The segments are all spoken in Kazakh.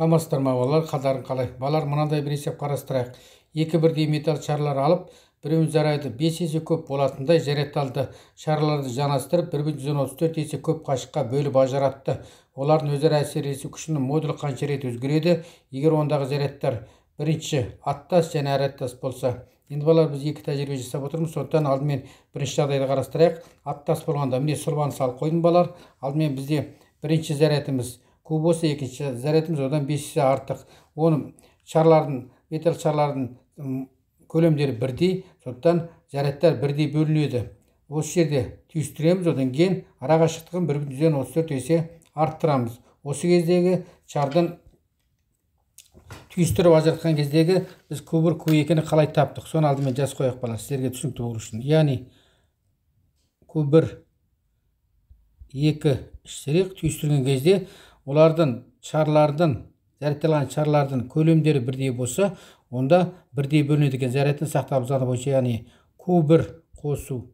Амансыздар ма, балалар, қалдарың қалай? Балалар, мынандай бір есеп қарастырайық. Екі бірдей металл шарлар алып, біреуін заряды 5 есе көп болатындай зарядталды. Шарларды жанастырып, 1,34 есе көп қашыққа бөліп ажыратты. Олардың өзара әсер ету күшінің модулі қанша рет өзгереді, егер ондағы зарядтар бірінші аттас және әраттас болса. Енді балалар, біз екі тәжірибе жасап отырмыз, сондықтан алдымен бірінші жағдайды қарастырайық. Аттас болғанда міне сұлбаны салып қойдым балалар. Алдымен бізде бірінші зарядымыз Q болса, екінші зарядымыз одан 5 есе артық. Оның шарлардың, металл шарлардың көлемдері бірдей, сондықтан зарядтар бірдей бөлінеді. Осы жерде түйістіреміз, одан кейін ара қашықтығын 1,34 есе арттырамыз. Осы кездегі шардың түйістіріп ажыратқан кездегі біз Q1, Q2-ні қалай таптық? Соны алдымен жазып қояйық балалар, сіздерге түсінікті болу үшін. Яғни Q1 2 штрих түйістірген кезде олардың шарлардың, зарядталған шарлардың көлемдері бірдей болса, онда бірдей бөлінеді екен зарядтың сақталу заңы бойынша, яғни Q1 қосу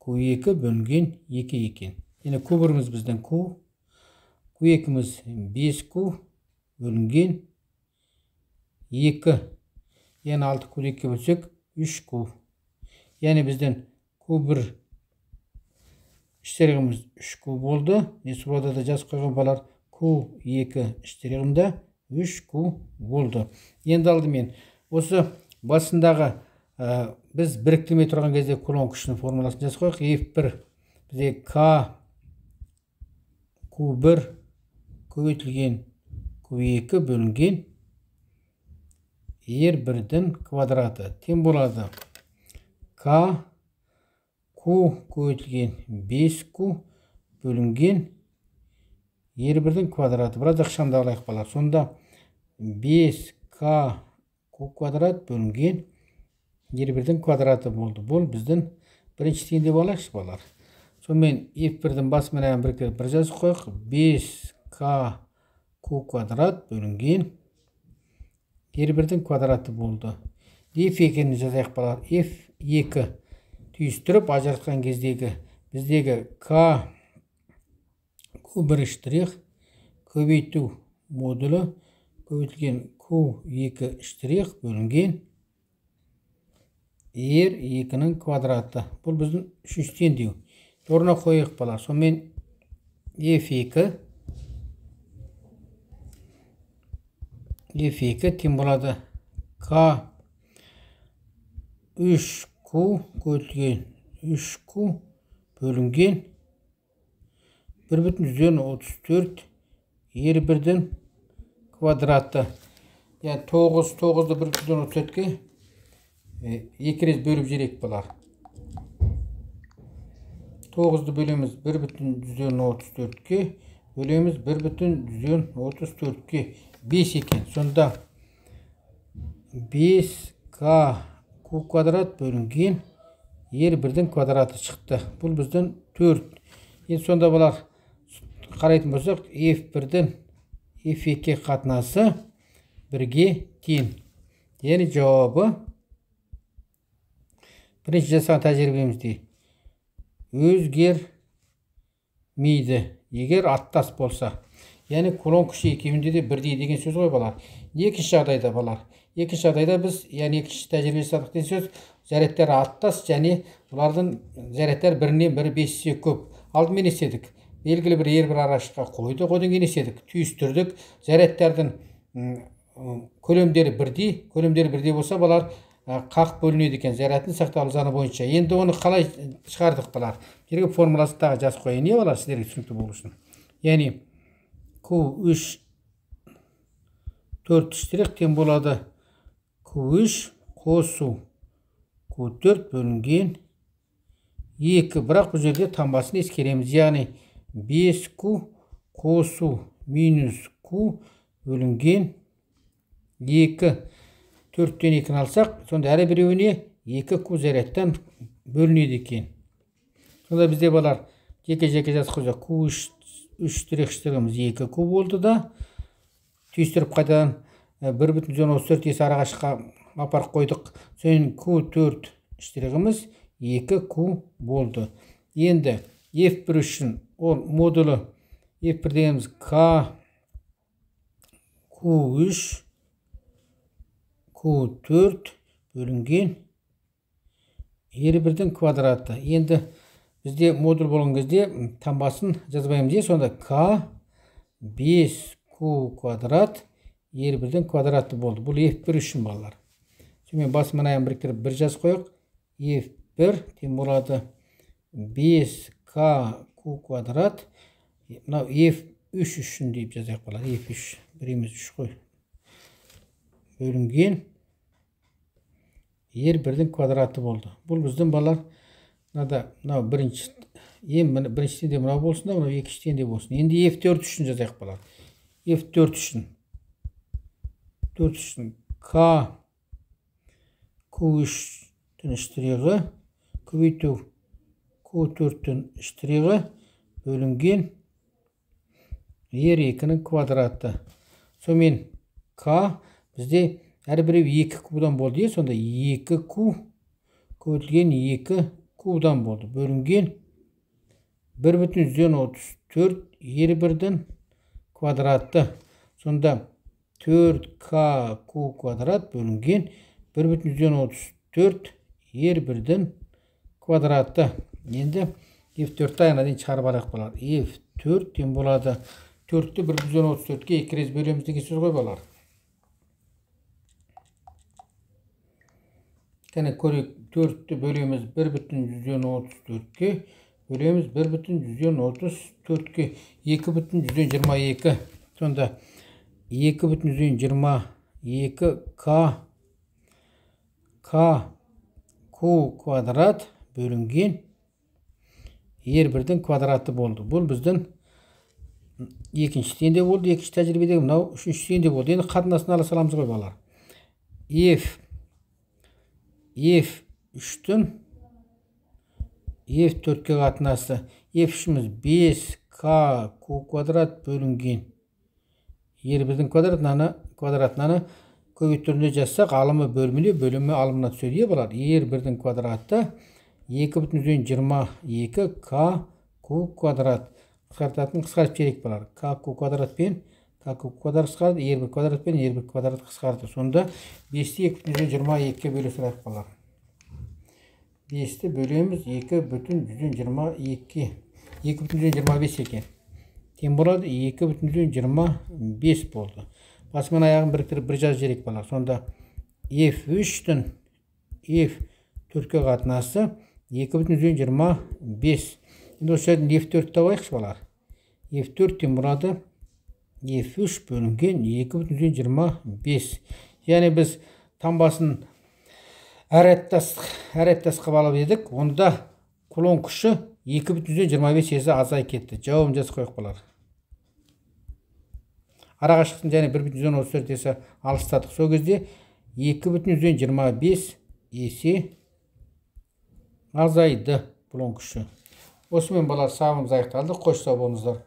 Q2 бөлінген 2 екен. Яғни Q1-іміз біздің Q, Q2-міз 5Q бөлінген 2. Яғни 6 Q 2-ге бөлсек 3Q. Яғни біздің Q1 штрихіміз 3Q болды. Не сұлбада да жазып қойған балалар, Q2 штрихімде 3Q болды. Енді алдымен осы басындағы біз біріктірмей тұрған кезде кулон күшінің формуласын жазып қояйық. F1 бізде K Q1 көбейтілген Q2 бөлінген R1-дің квадраты тең болады K Q көбейтілген 5Q бөлінген R1-дің квадраты. Біраз ықшамдап алайық балалар. Сонда 5K Q квадрат бөлінген R1-дің квадраты болды. Бұл біздің бірінші тең деп алайықшы балалар. Сонымен F1-дің басы мен аяғын бір жазып қояйық. 5K Q квадрат бөлінген R1-дің квадраты болды. F2-ні жазайық балалар. F2 түйістіріп ажыратқан кездегі біздегі K Q1 штрих көбейту модулі көбейтілген Q2 штрих бөлінген R2-нің квадраты. Бұл біздің үшінші теңдеу. Орнына қояйық балалар. Сонымен F2 тең болады K 3Q көбейтілген 3Q бөлінген 1,34 R1-дің квадраты. Яғни 9-ды 1,34-ке екі рет бөліп жіберейік балалар. 9-ды бөлеміз 1,34-ке, бөлеміз 1,34-ке 5 екен. Сонда 5K Q квадрат бөлінген R1-дің квадраты шықты. Бұл біздің 4. Енді сонда балалар қарайтын болсақ, F1-дің F2 қатынасы бірге тең. Яғни жауабы бірінші жасаған тәжірибемізде өзгермейді, егер аттас болса. Яғни кулон күші екеуінде де бірдей деген сөз ғой балалар. Екінші жағдайда балалар, екінші жағдайда біз, яғни екінші тәжірибе жасадық деген сөз, зарядтар аттас және бұлардың зарядтар бірінен бірі 5 есе көп. Алдымен не істедік? Белгілі бір R1 арашыққа қойдық, одан кейін не істедік? Түйістірдік. Зарядтардың көлемдері бірдей, көлемдері бірдей болса балалар қақ бөлінеді екен зарядтың сақталу заңы бойынша. Енді оны қалай шығардық балалар? Жерге формуласын тағы жазып қояйын, не балалар, сіздерге түсінікті болу үшін. Яғни Q3 4 штрих тең болады Q3 қосу Q4 бөлінген 2. Бірақ бұл жерде таңбасын ескереміз. Яғни 5Q қосу минус Q бөлінген 2. 4-тен 2-ні алсақ, сонда әр біреуіне 2Q зарядтан бөлінеді екен. Сонда бізде балалар жеке-жеке жазып қойсақ, Q3 3 штрих штрихіміз 2Q болды да, түйістіріп қайтадан 1,34 есе арақашыққа апарып қойдық. Содан Q4 штрихіміз 2Q болды. Енді F1 үшін ол модулі F1 дегеніміз K Q Q3 Q4 бөлінген R1-дің квадраты. Енді бізде модуль болған кезде таңбасын жазбаймыз, сонда К 5Q квадрат R1-дің квадраты болды. Бұл F1 үшін, балалар. Сонымен басы мен аяғын біріктіріп бір жазып қояйық. F1 тең болады 5К Q квадрат. Мынау F3 үшін деп жазайық, балалар. F3 бір емес 3 қой. Бөлінген R1-дің квадраты болды. Бұл біздің, балалар, мынада мынау бірінші, ең біріншіден де мынау болсын да, мынау екіншіден де болсын. Енді F4 үшін жазайық, балалар. F4 үшін. 4 үшін К Q3-тің штрихі көбейту Q4-тің штрихі бөлінген R2-нің квадраты. Сонымен К бізде әрбіреу 2 Q-дан болды, сонда 2 Q көбейтілген 2 Q-дан болды. Бөлінген 1,34 R1-дің квадраты. Сонда 4К Q квадрат бөлінген 1,34 R1-дің квадраты. Енді F4-ті аяғына дейін шығарып алайық, балалар. F4 тең болады 4-ті 1,34-ке 2 рет бөлеміз деген сөз ғой, балалар. Кәне көрейік, 4-ті бөлеміз 1,34-ке, бөлеміз 1,34-ке, 2,22. Сонда 2,22 К К Q квадрат бөлінген R1-дің квадраты болды. Бұл біздің екінші теңде болды, екінші тәжірибедегі, мынау үшінші теңде болды. Енді қатынасын ала саламыз ғой, балалар. F3-тің F4-ке қатынасы. F3-іміз 5К Q квадрат бөлінген R1-дің квадратынаны көбейту түрінде жазсақ, алымы бөліміне, бөлімі алымына түседі, балалар. R1-дің квадраты 2,22 К Q квадрат. Қысқартатын қысқартып жіберейік, балалар. К Q квадрат пен К Q квадрат қысқарды, R1 квадрат пен R1 квадрат қысқарды. Сонда 5-ті 2,22-ге бөле салайық, балалар. 5-ті бөлеміз 2,22-ге. 2,25 екен. Тең болады 2,25 болды. Басы мен аяғын біріктіріп бір жазып жіберейік, балалар. Сонда F3-тің F4-ке қатынасы 2,25. Енді осы жерден F4 табайықшы, балалар. F4 тең болады F3 бөлінген 2,25. Яғни біз таңбасын әр аттас қылып алып едік, онда кулон күші 2,25 есе азайып кетті. Жауабын жазып қояйық, балалар. Арақашықтықтың және 1,34 есе алыстадық. Сол кезде 2,25 есе азайды кулон күші. Осымен, балалар, сабағымыз аяқталды. Қош сау болыңыздар.